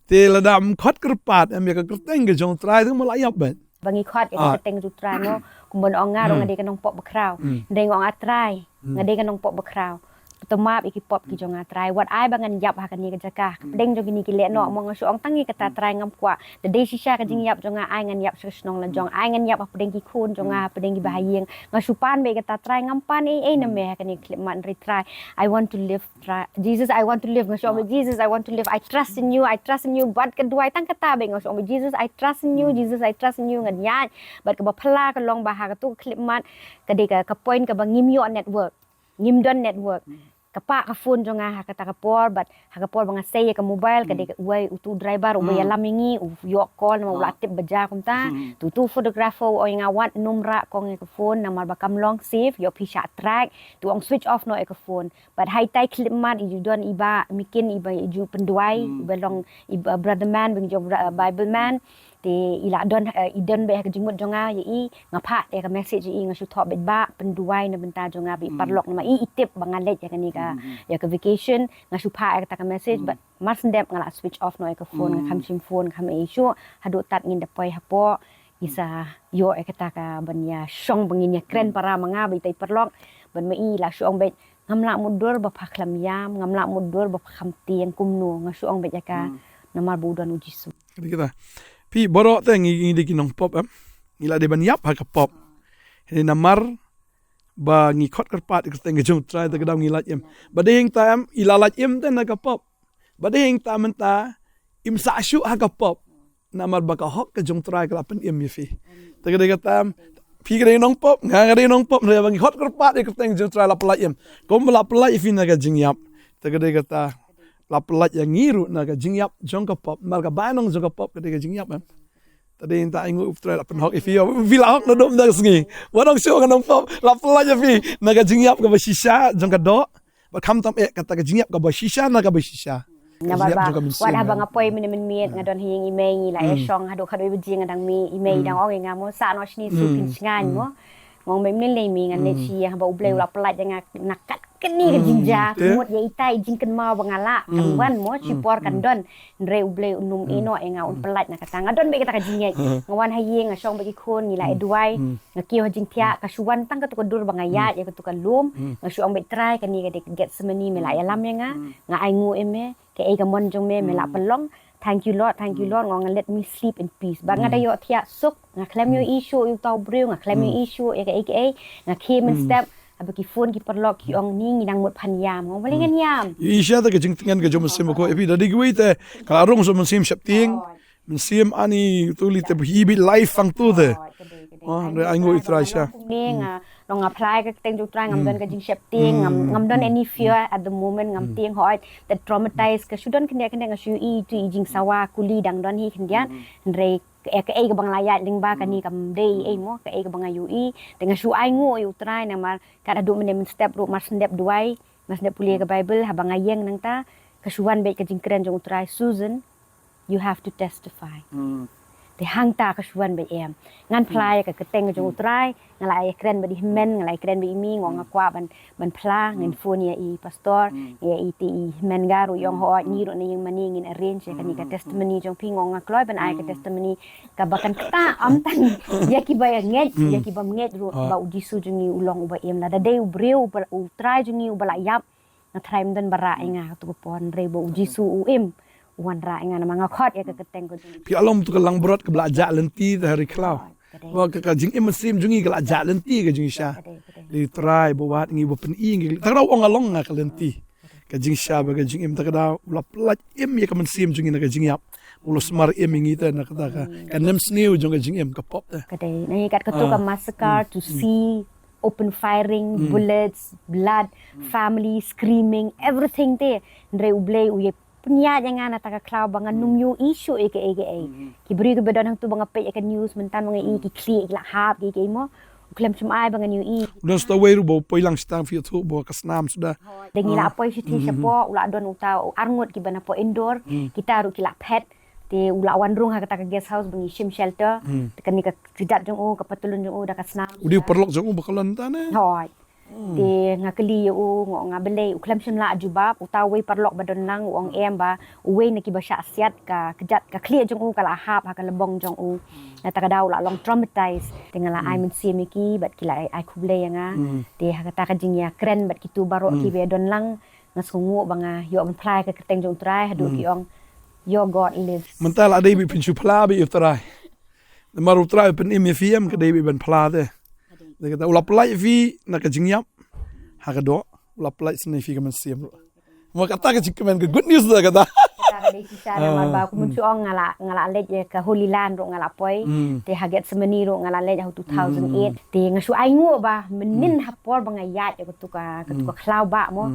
Te lada ym khot kyrpad em ïa ka kyrteng ka jong Trai te ma la ïap beit. Ba ngi khot ïa ka kyrteng jong Trai mo, kumba ong nga ruh nga dei ka nongpop bakhraw. Hynrei nga ong a Trai, nga dei ka nongpop bakhraw. To map ïa ki pop ki jong nga Trai. Wat ai ba ngan ïap ha kane ka jaka. Hapdeng jong kine ki lehnoh mo, nga shu ong tang ïa kata Trai ngam kwah. Da dei shisha ka jingïap jong nga, ai ngan ïap sha ka shnong la jong. Ai ngan ïap hapdeng ki khun jong nga, hapdeng ki bahaïing. Nga shu pan beit ïa kata Trai, ngam pan ei ei na me ha kane ka khyllipmat, hynrei Trai, I want to live. Trai, Jesus, I want to live. Nga shu ong beit, Jesus, I want to live. I trust in you. I trust in you. Bad ka duwai tang kata beit nga shu ong beit, Jesus, I trust in you. Jesus, I trust in you. Ngan ïaid. Bad kaba phylla ka long ba ha katu ka khyllipmat ka dei ka, ka point kaba ngim ïoh network. Ngim don network. Ka pah ka phone jong nga ha kata ka por, bad ha ka por ba nga sei ïa ka mobile, ka dei ka uwei utu u driver uba ïalam ïa ngi, u ïoh call namar u la tip ba jia kumta. Te utu u photographer u ong ïa nga wat nym rah kong ïa ka phone namar ba kam long safe, ïoh phi shah track. Te u ong switch off noh ïa ka phone. Bad ha itai khyllipmat i ju don i bah Mikin iba i ju pynduwai, iba long i bah Brother Man, ba ngi ju ong Bra-, Bible Man. Te i la don, eh, i don beit ha ka jingmut jong nga ïa i, nga phah ïa ka message ïa i, nga shu thoh beit, bah pynduwai na bynta jong nga bad i paralok namar i, i tip ba nga leit ïa kane ka, ïa ka vacation, nga shu phah ïa kata ka message, bad mar shen dep nga la switch off noh ïa ka phone, nga kham shim phone, nga kham ïohi shuh, haduh tad ngin da poi hapoh, Ngi sa ïoh ïa kata ka ban ïa shong ba ngin ïa kren para ma nga bad ita i paralok. Ban ma i la shu ong bad ngam lah mutdur ba pha khlem ïam, ngam lah mutdur ba pha kham tieng kumno, nga shu ong bad ïa ka namar ba u don u Jisu. Kata kita. Phi baroh te ngi ngi dei ki nongpop em. Ngi la dei ban ïap ha ka pop. Hynrei namar ba ngi khot kyrpad ïa ka kyrteng ka jong u Trai te ka daw ngi lait im. Ba dei hangta em i la lait im te na ka pop. Ba dei hangta mynta im sah shuh ha ka pop. Namar ba ka hok ka jong u Trai ka la pynim ïa phi. Te ka dei kata em, phi ka dei nongpop, nga ka dei nongpop, hynrei ba ngi khot kyrpad ïa ka kyrteng ka jong u Trai la pyllait im. Kumba la pyllait ïa phi na ka jingïap. Te ka dei kata la pyllait ïa ngi ruh na ka jingïap jong ka pop. Namar ka bainong jong ka pop ka dei ka jingïap em. Te dei hangta ainguh u Trai la pynhok ïa phi, phi la hok naduh mynta ka sngi. Wat ong shuh ka nongpop, la pyllait ïa phi na ka jingïap kaba shisha jong ka doh. Bad khamtam eh kata ka jingïap kaba shisha na kaba shisha. Namar ba wat haba nga poi mynne mynmiet nga don ha ïing i mei, ngi la ïa shong haduh khatwei baje nga dang mih, i mei i dang ong ïa nga mo, sah noh shane, shu pynshngaiñ mo. Nga ong mei, mynne lei mei, ngan leit sha ïing, haba U Blei u la pyllait ïa nga na kat kane ka jingjia. Mut ïa ita i jingkynmaw ba nga lah kan wan mo, shipor kan don. Hynrei U Blei un ym ïehnoh ïa nga, un pyllait na kata. Nga don bad kata ka jingngeit. Nga wan ha ïing, nga shong bad ki khun, ngi la ïa duwai. Nga kiew ha jingthiah, ka shu wan tang katu ka dur ba nga ïaid ïa katu ka lum. Nga shu ong bad Trai, kane ka dei ka Gethsemane, me la ïalam ïa nga. Nga ainguh ïa me, kaei ka mon jong me me la pynlong. Thank you Lord, thank you Lord. Nga ong, let me sleep in peace. Ba nga da ïoh thiah suk, nga khlem ïohi shuh ïa uta u briew, nga khlem ïohi shuh ïa kaei kaei. Nga khie mynstep, haba ki phone ki paralok ki ong, ni ngi nang mut phan ïam. Nga ong balei ngan ïam? Ïa i shisha te ka jingtngen ka jong u Mynsiem Bakhuid ïa phi, da dei kiwei te ka la rung sha u Mynsiem Sheptieng. Mynsiem ani tu lei te ba hi bit life pang tu te. Hynrei ainguh ïa u Trai shisha. Kumne nga long nga phla ïa ka kyrteng jong u Trai, ngam don ka jingsheptieng, ngam ngam don any fear at the moment, ngam tieng hooid. Te traumatized, ka shu don khyndiat khyndiat, nga shu ïohi tu i jingsawa kuli dang don hi khyndiat. Hynrei kaei kaei kaba nga la ïaid lyngba kane kam dei ei mo, kaei kaba nga ïohi. Te nga shu ainguh ïa u Trai namar kat haduh mynne mynstep ruh mar shu dep duwai, mar shu dep pule ka Baibl, haba nga ïeng nangta ka shu wan bad ka jingkren jong u Trai, Susan, you have to testify. Te hangta ka shu wan bad em. Ngan phla ïa ka kyrteng ka jong u Trai, nga la ïa kren bad i hynmen, nga la ïa kren bad i mei, nga ong nga kwah ban ban phla, ngin phone ïa i pastor, ïa i te i hynmen ka ruh i ong hooid, ngi ruh na ïing mane ngin arrange ïa kane ka testimony jong phi. Nga ong nga kloi ban ai ka testimony kaba kan kata, ym tang ïa kiba ïa ngeit, ïa kibym ngeit ruh ba u Jisu jong ngi u long uba im. Lada dei u briew uba, u Trai jong ngi uba la ïap, nga tharai ym don ba rah ïa nga ha katu ka por, hynrei ba u Jisu u im, u wanrah ïa nga namar nga khot ïa ka kyrteng ka jong u. Phi, ka long tu ka langbrot kaba la jah lynti te ha ri khlaw. Ka dei. Ba ka, ka jingim mynsiem jong ngi ka la jah lynti ka jingshisha. Ka dei, ka dei. Dei u Trai ba wad ngi, ba pyni ngi. Te ka daw ong nga long nga ka lynti. Ka jingshisha bad ka jingim, te ka daw u la pyllait im ïa ka mynsiem jong ngi na ka jingïap. U la smar im ïa ngi te na kata ka, ka nemsniew jong ka jingim ka pop te. Ka dei. Ngi kat katu ka massacre, to see open firing, bullets, blood, family screaming, everything te. Hynrei U Blei u ïa pynïaid ïa nga na kata ka khlaw ba ngan ym ïohi shuh ïa kaei kaei. Ki briew kiba don hangtu ba nga peit ïa ka news mynta, ba nga i ki khlieh ki la hap, ki, ki mo. U khlem shym ai ba ngan ïohi. U don sa uwei ruh ba u poi lang shatei, phi ïathuh ba ka snam suda. Te ngi la poi shatei shapoh, u la don uta u arngut kiba napoh Indore, kita ruh ki la phet. Te u la wan rung ha kata ka guest house ba ngi shim shelter. Te kane ka kjat jong u, ka patlun jong u da ka snam. U dei u paralok jong u ba ka long ta ne? Hooid. Te nga kylli ïa u, nga ong balei, u khlem shym lah jubab. Uta uwei paralok ba don lang u ong em ba uwei na kiba shah siat, ka kjat, ka khlieh jong u ka la hap ha ka lynti jong u. Na kata ka daw u la long traumatized. Te nga la ai mynsiem ïa ki bad ki la ai, ai khublei ïa nga. Te ha kata ka jingïakren bad kitu baroh kiba don lang, nga sngewnguh ba nga ïoh ban phla ïa ka kyrteng jong u Trai haduh ki ong, your God lives. Mynta la dei ba phin shu phla bad ïa u Trai. Namar u Trai u pynim ïa phi em, ka dei ba phin phla te. Te kata u la pyllait ïa phi na ka jingïap ha ka doh, u la pyllait sngewbha ïa phi ka mynsiem ruh. Ma kata ka jingkmen ka good news te kata. Kata ka dei shisha namar ba kumba shu ong nga la, nga la leit ïa ka Holy Land ruh nga la poi. Te ha Gethsemane ruh nga la leit ha two thousand eight. Te nga shu ainguh ba mynnin ha por ba nga ïaid ïa katu ka, katu ka khlaw ba mo.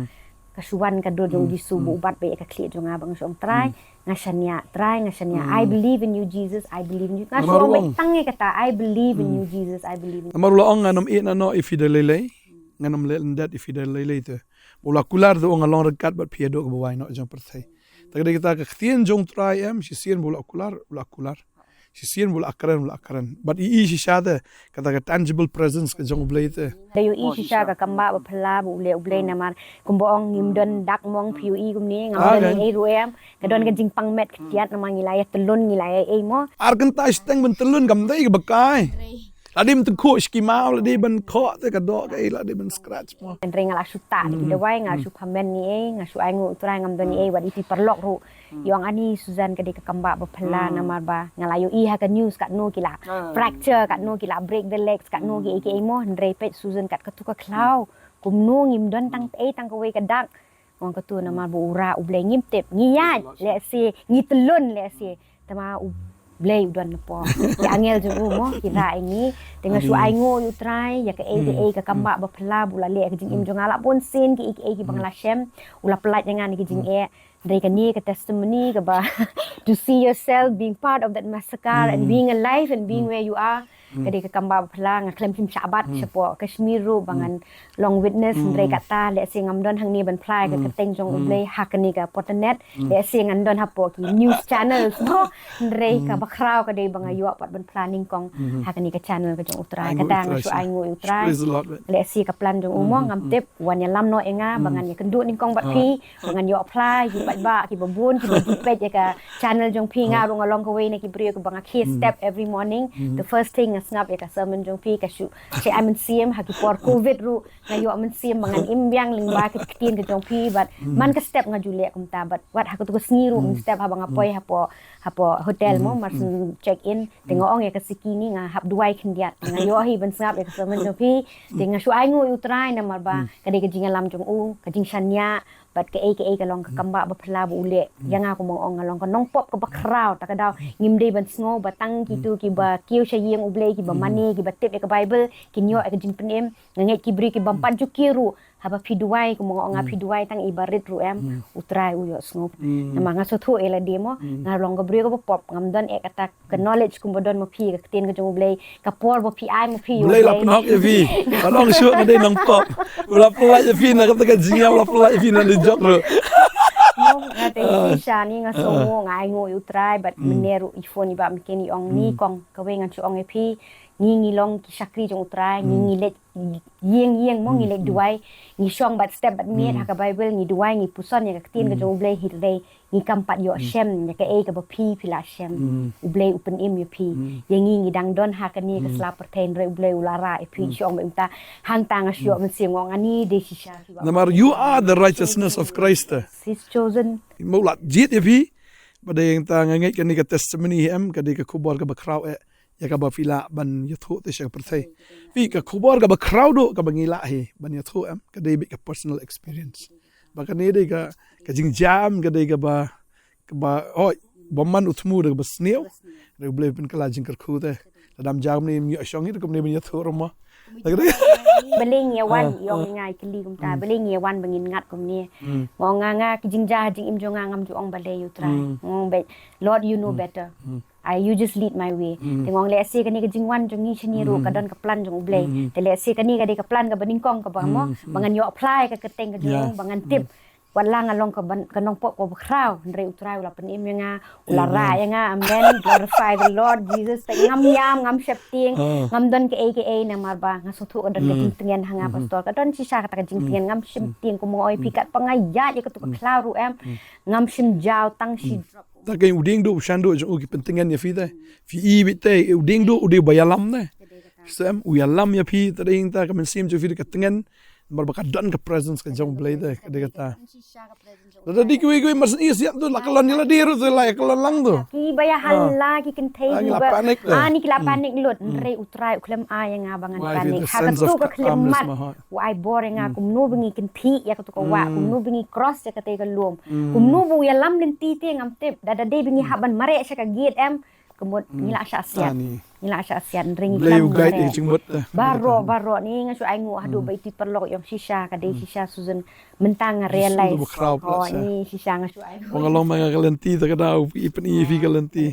Ka shu wan ka dur jong u Jisu ba u bat beit ïa ka khlieh jong nga ba nga shu ong Trai, nga shaniah, Trai, nga shaniah. I believe in you, Jesus, I believe in you. Nga shu ong beit tang ïa kata, I believe in you, Jesus, I believe in you. Namar u la ong ngan ym ïehnoh ïa phi da lei lei. Ngan ym leh lyndet ïa phi da lei lei te. Ba u la kular te u ong nga long ryngkat bad phi haduh kaba wai noh jong pyrthei. Te ka dei kata ka ktien jong u Trai em, shisien ba u la kular, u la kular. Shisien u la kren, u la kren. But i i shisha te, kata ka tangible presence ka jong U Blei te. Da ïohi shisha ka kambah ba phylla ba u leh U Blei namar kumba ong ngim don dak mong phi ïohi kumne, ngam don ei ruh em. Ka don ka jingpang met khyndiat namar ngi la ïa tylun, ngi la ïa ei mo. Ar kynta shiteng ban tylun kam dei kaba kai. La dei ban tyngkhuh sha ki maw, la dei ban khoh te ka doh kaei, la dei ban scratch mo. Hynrei nga la shu tah da ki dawai, nga la shu pynmen ei ei, nga shu ainguh U Trai, ngam don ei ei, wat iti paralok ruh. Ïa ong ani Susan ka dei ka kambah ba phylla namar ba nga la ïohi ha ka news katno ki la fracture, katno ki la break the legs, katno ki ei ki ei mo, hynrei peit Susan kat katu ka khlaw. Kumno ngim don tang ei tang kawei ka dak. Ong katu namar ba u rah U Blei ngim tip, ngi ïaid lehse, ngi tylun lehse. Te ma U Blei u don napoh. Ki angel jong u mo ki rah ïa ngi. Te nga shu ainguh ïa U Trai ïa kaei kaei ka kambah ba phylla ba u la leh ka jingim jong nga, la bun sien kiei kiei kiba nga la shem. U la pyllait ïa nga na ki jingeh. Hynrei kane ka testimony kaba to see yourself being part of that massacre and being alive and being where you are. Ka dei ka kambah ba phylla, nga khlem shim shah bat shapoh Kashmir ruh ba ngan long witness, hynrei kata lehse ngam don hangne ban phla ïa ka kyrteng jong U Blei ha kane ka internet. Lehse ngan don hapoh ki news channels mo, hynrei kaba khraw ka dei ba nga ïoh pat ban phla nyngkong ha kane ka channel ka jong U Trai. Kata nga shu ainguh ïa U Trai. Lehse ka plan jong u mo ngam tip, wan ïalam noh ïa nga ba ngan ïakynduh nyngkong bad phi, ba ngan ïoh phla ïa ki paidbah kiba bun kiba ju peit ïa ka channel jong phi. Nga ruh nga long kawei na ki briew kiba nga khie step every morning. The first thing nga sngap ïa ka sermon jong phi, ka shu shai ai mynsiem ha ki por covid ruh, nga ïoh mynsiem ba ngan im biang lyngba ki ktien ka jong phi, bad man ka step nga ju leh kumta, bad wat ha katu ka sngi ruh mynstep haba nga poi hapoh, hapoh hotel mo, mar shu check in, te nga ong ïa ka Siki ni nga hap duwai khyndiat. Te nga ïohi ban sngap ïa ka sermon jong phi. Te nga shu ainguh ïa U Trai namar ba ka dei ka jingïalam jong u, ka jingshaniah, bad kaei kaei ka long ka kambah ba phylla ba u leh ïa nga, kumba nga ong nga long ka nongpop kaba khraw. Ta ka daw ngim dei ban sngew ba tang kitu kiba kiew sha ïing U Blei, kiba mane, kiba tip ïa ka Bible, kin ïoh ïa ka jingpynim. Nga ngeit ki briew ki bym pat ju kiew ruh, haba phi duwai, kumba nga ong nga, phi duwai tang i barit ruh em, U Trai u ïohsngew. Namar nga sngewthuh ïa lade mo, nga long ka briew kaba pop, ngam don eh kata ka knowledge kumba don ma phi, ka ktien ka jong U Blei, ka por ba phi ai ma phi ïa U Blei la pynhok ïa phi. Ka long shuh ka dei nongpop. U la pyllait ïa phi na kata ka jingïap, u la pyllait ïa phi na dujok ruh. Nga te shisha ni nga sngew, nga ainguh ïa U Trai, bad mynne ruh i phone i Bah Mken i ong ni kong, kawei ngan shu ong ïa phi, ngi ngi long ki shakri jong U Trai, ngi ngi leit ïing ïing mo, ngi leit duwai, ngi shong bad step bad miet ha ka Bible, ngi duwai, ngi puson ïa ka ktien ka jong U Blei, hynrei ngi kam pat ïoh shem ïa kaei kaba phi phi la shem. U Blei u pynim ïa phi. Ïa ngi ngi dang don ha kane ka sla pyrthei, hynrei U Blei u la rah ïa phi, shong bad mynta. Hangta nga shu ïoh mynsiem, nga ong ani dei shisha phi Bah. Namar you are the righteousness of Christ. He's chosen. Mo la jied ïa phi. Ba dei hangta nga ngeit kane ka testimony hi em, ka dei ka khubor kaba khraw eh ïa kaba phi lah ban ïathuh te sha ka pyrthei. Phi, ka khubor kaba khraw duh kaba ngi lah hi ban ïathuh em, ka dei beit ka personal experience. Ba kane dei ka, ka jingjam, ka dei kaba, kaba, oh, bymman u thmu da kaba sniew. Re U Blei pynkylla jingkyrkhu te. Lada ym jam ne ym ïoh shong hi da kumne ban ïathuh ruh mo. Balei ngi ïa wan, i ong ïa nga, i kylli kumta, balei ngi ïa wan ba ngin ngat kumne. Nga ong nga, nga ki jingjia ha jingim jong nga ngam ju ong balei ïa U Trai. Nga ong beit, Lord, you know better. Ah, you just lead my way. Te nga ong lehse kane ka jingwan jong ngi shane ruh ka don ka plan jong U Blei. Te lehse kane ka dei ka plan kaba nyngkong kaba mo, ba ngan ïoh apply ka kyrteng ka jong u, ba ngan tip. Wat la nga long ka ban, ka nongpop kaba khraw, hynrei U Trai u la pynim ïa nga, u la rah ïa nga, amen, glorify the Lord Jesus. Te ngam ïam, ngam sheptieng, ngam don kaei kaei namar ba nga sngewthuh ka don ka jingtngen ha nga pastor, ka don shisha kata ka jingtngen, ngam sheptieng, kumba nga ong ïa phi katba nga ïaid ïa katu ka khlaw ruh em, ngam shim jaw tang shi drop. Ta ka u dieng duh u shan duh jong u ki pyntngen ïa phi te. Phi i beit te, u dieng duh u dei ba ïalam te. Sem, u ïalam ïa phi, te dei ta ka mynsiem jong phi te ka tngen. Namar ba ka don ka presence ka jong U Blei te, ka dei kata. Lada dei kiwei kiwei mar shen i siat tu, la kyllon ïa lade ruh te, la ïa kyllon lang tu. Kiba ïa hala ki kynthei, ah, ngi la panic te. Ah, ngi la panic lut. Hynrei U Trai u khlem ai ïa nga ba ngan panic. Ha katu ka khyllipmat u ai bor ïa nga, kumno ba ngi kynthih ïa katu ka wah, kumno ba ngi cross ïa kata ka lum, kumno ba u ïalam lynti te ngam tip. Da da dei ba ngi hap ban mareh sha ka gate em, ka mut ngi la shah siat. Ngi la shah siat, hynrei ngi khlem mareh. Baroh baroh ni nga shu ainguh haduh ba iti paralok i ong shisha, ka dei shisha Susan. Mynta nga realize. Ni shisha nga shu ai. Nga long ma nga ka lynti ta ka dei i pyni phi ka lynti.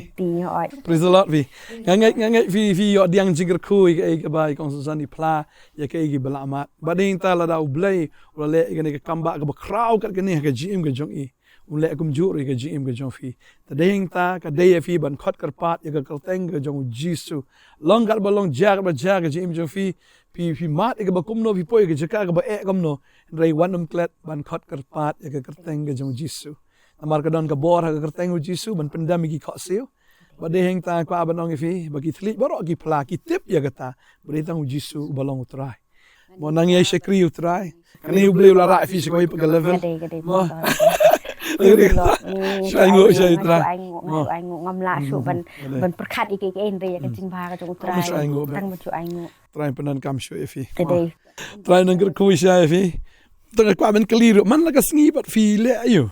Praise the Lord phi. Nga ngeit, nga ngeit phi, phi ïoh diang jingkyrkhu ïa kaei kaba i kong Susan i phla, ïa kaei kaba la mad. Ba dei ta lada U Blei u la leh ïa kane ka kambah kaba khraw kat kane ha ka jingim ka jong i. u leh kumjuh ruh ïa ka jingim ka jong phi. Te dei hangta ka dei ïa phi ban khot kyrpad ïa ka kyrteng ka jong u Jisu. Long katba long, jia katba jia ka jingim jong phi, phi, phi mad ïa kaba kumno, phi poi ïa ka jaka kaba eh kumno, hynrei wat nym klet ban khot kyrpad ïa ka kyrteng ka jong u Jisu. Namar ka don ka bor ha ka kyrteng u Jisu ban pyndem ïa ki khohsiew. Bad dei hangta kwah ban ong ïa phi ba ki thylliej baroh ki phla, ki tip ïa kata ba dei tang u Jisu uba long u Trai. Mo, nang ïa shakri u Trai. Kane U Blei u la rah ïa phi sha kawei pat ka level. Ka dei, ka dei. Mo. Ka dei. Shu ainguh sha u Trai. Shu ainguh, shu ainguh, ngam lah shuh ban, ban pyrkhat ïa kiei kiei hynrei ïa ka jingbha ka jong u Trai. Shu ainguh. Tang ban shu ainguh. Trai pyndonkam shuh ïa phi. Ka dei. Trai nang kyrkhu sha ïa phi. Tang kwah ban kylli ruh, man la ka sngi pat phi leh aïu?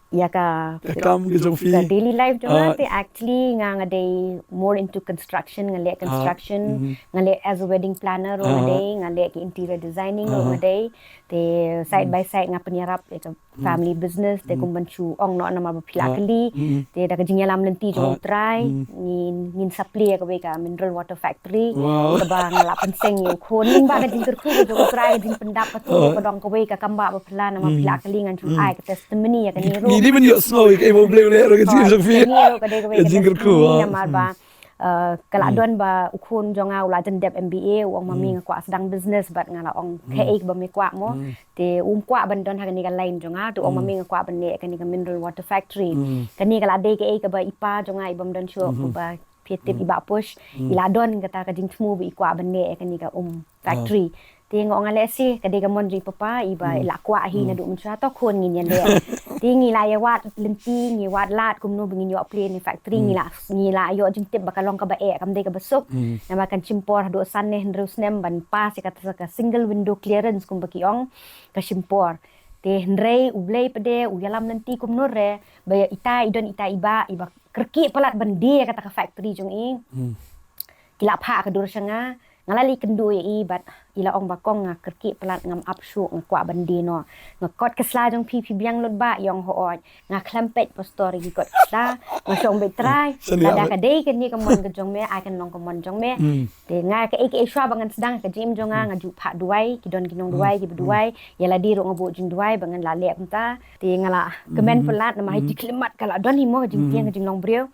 Ïa ka, ïa ka kam ka jong phi, ka daily life jong nga, ah, te actually nga, nga dei more into construction, nga leh, ah, construction, mhm, nga leh as a wedding planner ruh nga, ah, dei, nga leh ki interior designing ruh, ah, nga dei. Te side, mhm, by side nga pynïarap ïa ka, mhm, family business, te, mhm, kum ban shu ong noh namar ba phi la, ah, kylli, mhm, te da ka jingïalam lynti jong, ah, u Trai, mhm, ngin, ngin supply ïa kawei ka mineral water factory. Wow. Kaba nga la pynseng ïa u khun. Lyngba ka jingkyrkhu ka jong u Trai, ka jingpyndap katu, ah, ka dang kawei ka kam ba phylla namar, mm, phi la kylli, ngan shu, mm, ai ka testimony ïa kane ruh. Ngi dei ban ïohsngew ïa kaei ba U Blei u leh ruh ka jingkyrkhu. Kane ruh ka dei kawei ka jingkyrkhu, testimony, ah, namar ba, mm, uh, ka la, mm, don ba u khun jong nga u la jan dep M B A, u ong, mummy, mm, nga kwah sdang business, bad nga la ong, mm, kaei ba me kwah mo. Mm. Te um kwah ban don ha kane ka line jong nga, te u ong, mm, mummy, nga kwah ban leh kane ka mineral water factory. Mm. Kane ka la dei kaei kaba i pa jong nga i bym don shuh, mhm, kaba phi tip, mm, i Bah Push, mm, i la don kata ka jingthmu ba i kwah ban leh ïa kane ka um, ah, factory. Te nga ong lehse ka dei ka mon jong i papa, i ba, mm, i la kwah hi, mm, naduh mynshuwa, to khun ngin ïa leh. Te ngi la ïa wad lynti, ngi wad lad kumno ba ngin ïoh plie ïa kane factory, mm, ngi la, ngi la ïoh jingtip ba ka long kaba eh, kam dei kaba suk. Mm. Namar kan shim por haduh san ne hynriew snem ban pass ïa kata ka single window clearance kumba ki ong, ka shim por. Te hynrei U Blei pat de u ïalam lynti kumno re, ba ïa ita i don ita i bah, i ba kyrkieh palat ban die ïa kata ka factory jong i. Hmm. Ki la phah ka dur sha nga, nga la leit kynduh ïa i bad i la ong ba kong nga kyrkieh palat, ngam ap shuh, nga kwah ban die noh. Nga kot ka sla jong phi, phi biang lut bah? I ong hooid. Nga khlem peit pastor ïa ki kot ka sla, nga shong beit Trai. Lada ka dei kane ka mon ka jong me, ai kan long ka mon jong me. Hmm. Te nga kaei kaei shuwa ba ngan sdang ka jingim jong nga, hmm, nga ju phah duwai, ki don ki nongduwai, hmm, kiba, hmm, duwai. Ïa lade ruh nga buh jingduwai ba ngan lah leh kumta. Te nga la kmen, hmm, palat namar, hmm, ha kine ki khyllipmat ka la don hi mo ka jingtieng, hmm, ka jinglong briew.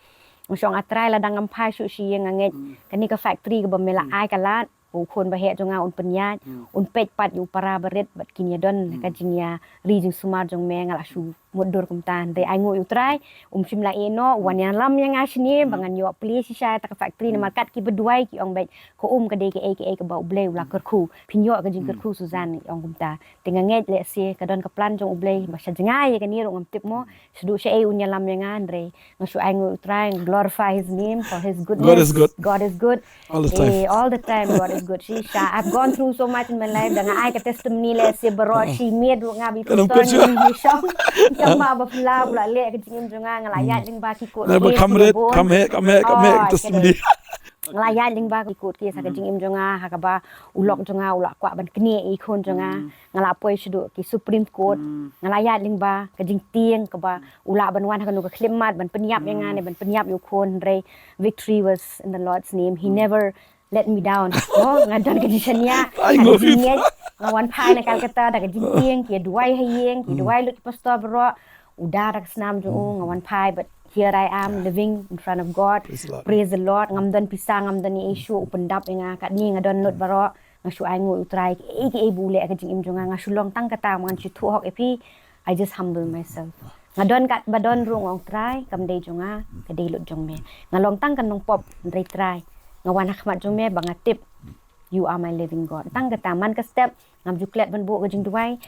Nga shong, ah Trai, lada ngam phai shuh sha ïing, nga ngeit, hmm, kane ka factory kaba me la, hmm, ai ka lad, u khun ba heh jong nga un pynïaid, hmm, un peit pat ïa u para barit bad kin ïa don, hmm, ka jingïari jingsumar jong me. Nga la shu mutdur kumta. Hynrei ainguh ïa u Trai, um shym la ïeh noh, u wan ïalam ïa nga shane, hmm, ba ngan ïoh plie shisha ïa kata ka factory, hmm, namar kat kiba duwai ki ong beit, ka um ka dei kaei kaei kaba U Blei u la kyrkhu. Phin ïoh ka jingkyrkhu, hmm, Susan, i ong kumta. Te nga ngeit lehse ka don ka plan jong U Blei, ba sha jngai ïa kane ruh ngam tip mo, shaduh shaei un ïalam ïa nga, hynrei nga shu ainguh ïa u Trai, glorify his name for his goodness. God is good. God is good. All the time. Eh, all the time God is good. Shisha, I've gone through so much in my life, da nga ai ka testimony lehse baroh, ah, shi miet ruh nga ba i pastor, nga i shong. Tang ba ba phylla u la leh ka jingim jong nga, nga la ïaid lyngba ki court case, ba kham rit, kham heh, kham heh, kham heh, oh, testimony. Nga la ïaid lyngba ki court case ha ka jingim jong nga, ha kaba u lok jong nga u la kwah ban knieh ïa i khun jong nga. Nga la poi shaduh ki Supreme Court. Nga la ïaid lyngba ka jingtieng kaba u lah ban wan ha kano ka khyllipmat ban pynïap ïa nga ne ban pynïap ïa u khun, hynrei victory was in the Lord's name. He never let me down. Oh, nga don ka jingshaniah, ka jingngeit. Nga wan phai na Calcutta da ka jingtieng, ki ïa duwai ha ïing, ki duwai lut ki pastor baroh. U da da ka snam jong u, nga wan phai, but here I am living in front of God. Praise the Lord. Praise the Lord. Ngam don pisa, ngam don ei ei shuh, u pyndap ïa nga, katne nga don lut baroh. Nga shu ainguh ïa u Trai, kaei kaei ba u leh ha ka jingim jong nga, nga shu long tang kata, ngan shu thuh hok ïa phi. I just humble myself. Nga don katba don ruh nga ong Trai, kam dei jong nga, ka dei lut jong me. Nga long tang ka nongpop, hynrei Trai, nga wan ha khmat jong me ba nga tip, you are my living God. Tang kata, man ka step ngam ju klet ban buh ka jingduwai.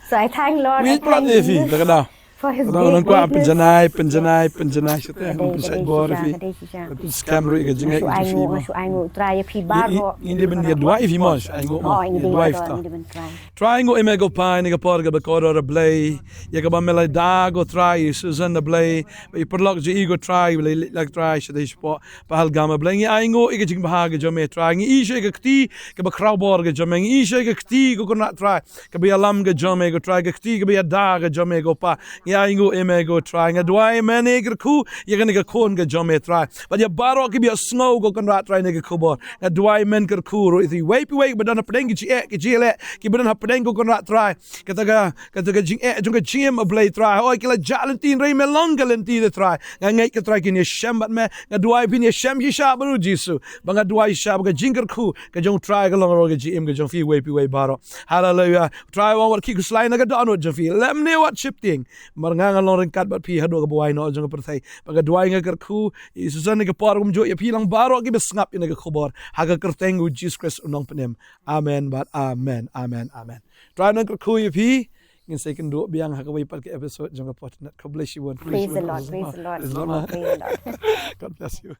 So I thank Lord, I thank Jesus for his great greatness. Pynjanai, pynjanai, pynjanai shatei, pynshait bor ïa phi. Ka dei shisha, ka dei shisha. Pynskhem ruh ïa ka jingngeit jong phi mo. Nga shu ainguh, nga shu ainguh Trai ïa phi baroh. Ngi dei ban ïa duwai ïa phi mo, shu ainguh mo. Oh, ngi dei ban duwai ïa phi. Trai, ainguh ïa me ko Pa, ïa kane ka por kaba kordor, A Blei, ïa kaba me la da ko Trai, ïa Susan, A Blei, bad i paralok jong i ko Trai, ba la leit la Trai shatei shapoh Pahalgam, A Blei. Ngi ainguh ïa ka jingbha ka jong me Trai. Ngi ïohi shuh ïa ka kti kaba khrawbor ka jong me. Ngi ïohi shuh ïa ka kti ko Kynrad Trai, kaba ïalam ka jong me ko Trai, ka kti kaba ïada ka jong me ko Pa. Ïa i nguh ïa me ko Trai, nga duwai men ïa kyrkhu ïa kane ka khun ka jong me Trai. Bad ïa baroh kiba ïohsngew ko Kynrad Trai ïa kane ka khubor, nga duwai men kyrkhu ruh ïa kiwei kiwei kiba don hapdeng ki jingeh ki jingeh, kiba don hapdeng ko Kynrad Trai. Kata ka, kata ka jingeh jong ka jingim, A Blei Trai, hooid ki la jah lynti, hynrei me long ka lynti de Trai. Nga ngeit ko Trai kin ïashem bad me. Nga duwai phin ïashem shisha bad u Jisu. Ba nga duwai shisha ba ka jingkyrkhu ka jong Trai ka long halor ka jingim ka jong phi iwei pa iwei baroh. Haleluya. Trai, u ong wat khie khuslai na ka dohnud jong phi, lymne wat sheptieng. Namar nga ngan long ryngkat bad phi haduh ka buaid noh jong ka pyrthei. Ba nga duwai, nga kyrkhu, i Susan, ïa ka por kumjuh ïa phi lang baroh kiba sngap ïa kane ka khubor, ha ka kyrteng u Jisu Khrist u Nongpynim. Amen bad amen, amen, amen. Trai un kyrkhu ïa phi. Ngin sa ïakynduh biang ha kawei pat ka episode jong ka podcast. God bless you, one. Praise the Lord, praise the Lord, praise the Lord. God bless you.